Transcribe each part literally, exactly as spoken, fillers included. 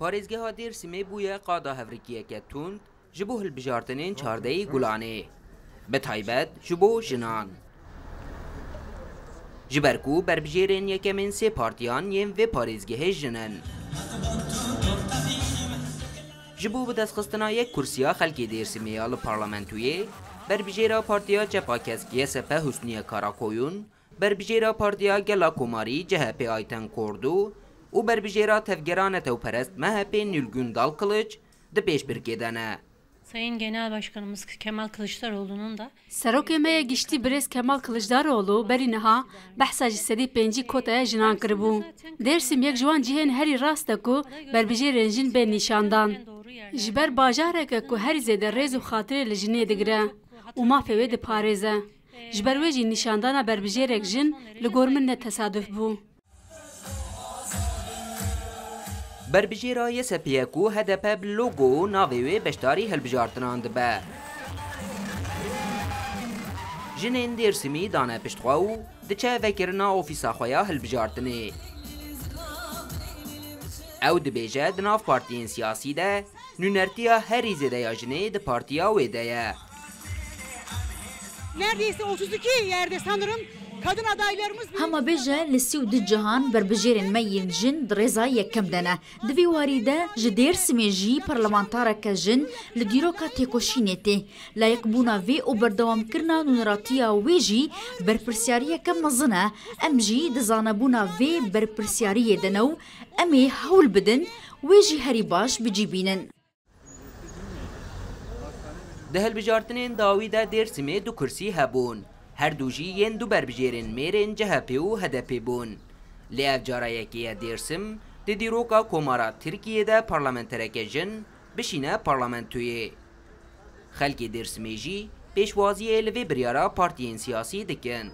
Parêzgeha Dêrsimê bûye qada hevrikiyeke tund ji bo hilbijartinên çardehê Gulanê, bi taybet ji bo jinan. Ji ber ku berbijêrên yekemên sê partiyan yên vê parêzgehê jin in. Ji bo bidestxistina yek kursiya xelkê Dêrsimê ya li parlamentoyê, berbijêra Partiya Çepa Kesk Y S P Husniye Karakoyun, berbijêra Partiya Gela Komarî C H P Ayten Kordu û berbijêra Tevgera Netewperest M H P Nilgün Dalkılıç di pêşbirkê de ne. Sayın Genel Başkanımız Kemal Kılıçdaroğlu'nun da Serokê me yê giştî birêz Kemal Kılıçdaroğlu berî niha behsa ji sedî pêncî kotaya jinan kiribû. Dêrsim yek ji wan cihên herî rast e ku berbijêrên jin bên nîşandan. Ji ber bajareke ku herî zêde rêz û xatirê li jinê digire û mafê wê diparêze. Ji ber wê jî nîşandana berbijêrek jin li gor min ne tesaduf bû. Berbijêra Y S P ye ku H D P bi logo û navê wê beşdarî hilbijartinan dibe. Jinên Dêrsimî dane pişt xwe û diçe vekirina ofîsa xwe ya hilbijartinê. Ew dibêje di nav partiyên siyasî de nûnertiya herî zêde ya jinê di partiya wê de ye. Neredeyse otuz iki yerde sanırım kadın adaylarımız Hema bêje li sî û du cihan berbijêrên me yên jin di rêza yekem de ne. Di vî warî de ji Dêrsimê jî parlamentareke jin li dîroka têkoşînê tê. Layîqbûna vê û berdewamkirina nûneratiya wê jî berpirsiyariyeke mezin e. Em jî di zanebûna vê berpirsiyariyê de ne û em ê hewl bidin wê jî herî baş bi cî bînin. Di hilbijartinên dawî de Dêrsimê du kursî hebûn. Her du jî yên du berbijêrên mêrên C H P û H D P bûn. Lê ev cara yekê ye Dêrsim di dîroka Komara Tirkiyê de parlamentereke jin bişîne parlamentoyê. Xelkê Dêrsimê jî pêşwaziyê li vê biryara partiyên siyasî dikin.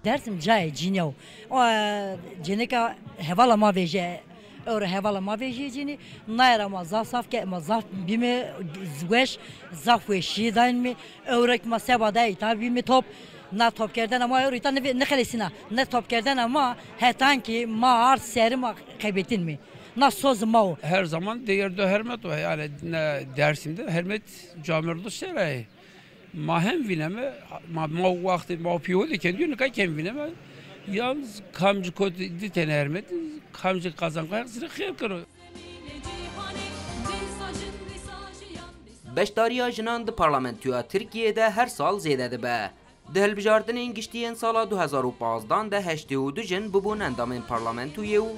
Dersim cayê cînî ye. O, e, cêneka hevala ma vêje. Ewro hevala ma vêjî cînî. Nayê ra ma zaf saf ke, ma zaf bîme weş, zaf weşî dayîn mi. Ewro ki ma seba dayê îta bîme top. Na topkerdena ma ewro îta ne, nexelesîna. Ne topkerdena ma hetan ki ma ard serî ma qebetîn mi. Na soz ma o. Her zaman değerde hürmet var. Yani ne Dersim'de hürmet camir dışarı. Ma hem vîneme, ma, ma wextê ma pîwodê kendiyo nika kem vîneme. Yalnız kamcı kot di tene hermet, kamcı kazan kayak zire xêr kiro. Beşdariya jinan di parlamentoya Tirkiyê de her sal zêde dibe. Di hilbijartinên giştî yên sala du hezar û panzdan de heştê û du jin bibûn endamên parlamentoyê û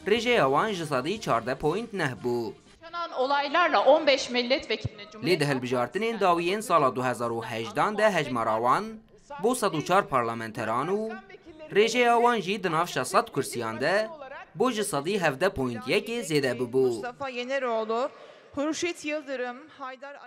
rêjeya wan ji sedî çardeh point neh bû. Yaşanan olaylarla on beş milletvekilini Lê di hilbijartinên dawî yên sala du hezar û hejdan de hejmara wan bo sed û çar parlamenteran û rêjeya wan jî di nav şeş sed kursiyan de bo ji sedî hevdeh point yekê zêde bibû. Mustafa Yeneroğlu, Hurşit Yıldırım, Haydar Ali